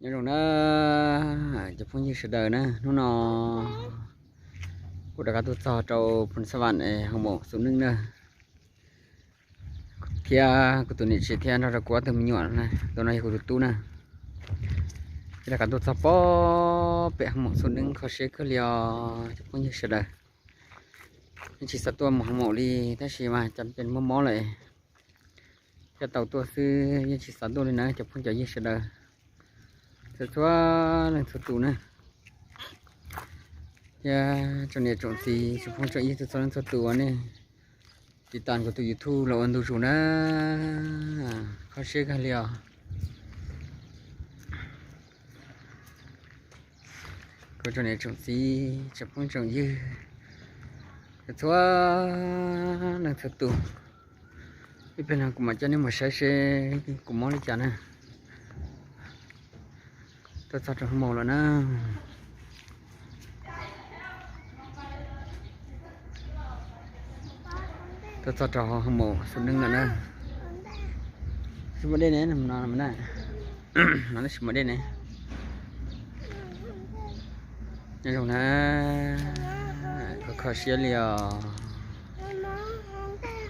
Nyob zoo na, cov phooj ywg sawv daws na, hnub no kuv rov qab tuaj txog rau Phoos Xab Vam es hoo maum Xum Neej na. Thiab kuv tus niam tsev thiab nrog rau kuv ob tug me nyuam na, tus no yog kuv tus tub na. Rov qab tuaj txog pem hoo maum Xum Neej, kho siab kawg li os cov phooj ywg sawv daws. Yeej tsis xav tuaj mus hoo maum li, tab sis mas cas ces muaj mob lawm, thiaj tau tuaj xwb, yeej tsis xav tuaj li na cov phooj cov ywg sawv daws. Txhua txhua leej txhua tus na, thiab tsoom niam tsoom txiv tsoom phooj tsoom ywg txhua txhua leej txhua tus uas nej tiv tas kuv tus YouTube los ua ntu zus na, kho siab kawg li os. Kuv tsoom niam tsoom txiv tsoom phooj tsoom ywg txhua leej txhua tus, ib pliag no kuv mam coj nej mus saib seb kuv mob li cas na. Tuaj txog rau hoo maum lawm na. Tuaj txog rau hoo maum Xum Neej lawm na. Tsis muaj dej ne, no na, no tsis muaj dej ne. Nyob zoo na, kho kho siab li os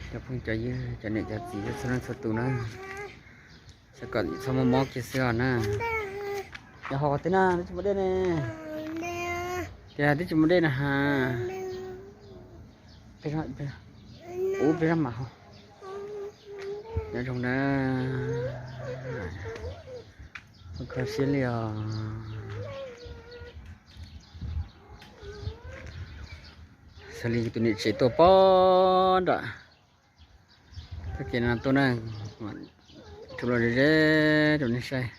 cov phooj cov ywg cov niam cov txiv txhua leej txhua tus na. Xav kom txhob muaj mob kiag xwb os na. Yog ho qhov twg na, twb tsis muaj dej ne. Tias twb tsis muaj dej na has. Ub, peb zaj mam ho. Nyob zoo na, kho siab li os. Xws li tus niam tsev tuaj pog nram tag kis no tuaj na, rau los ze ze rau nej saib.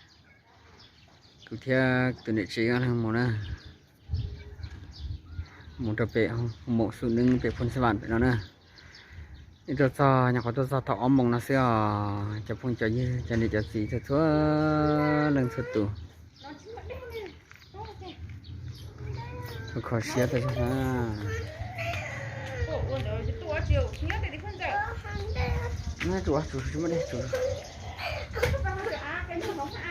Kuv thiab tus niam tsev ob leeg mus na, mus rau pem hoo maum Xum Neej pem Phoos Xab Vam pem no na. Ib tuaj txog nyuam qhuav tuaj txog thaum ob moos no xwb os cov phooj cov ywg cov niam cov txiv txhua txhua leej txhua tus. Kho kho siab tas zog na. Tsis muaj dej, tsis muaj dej, tsis muaj dej.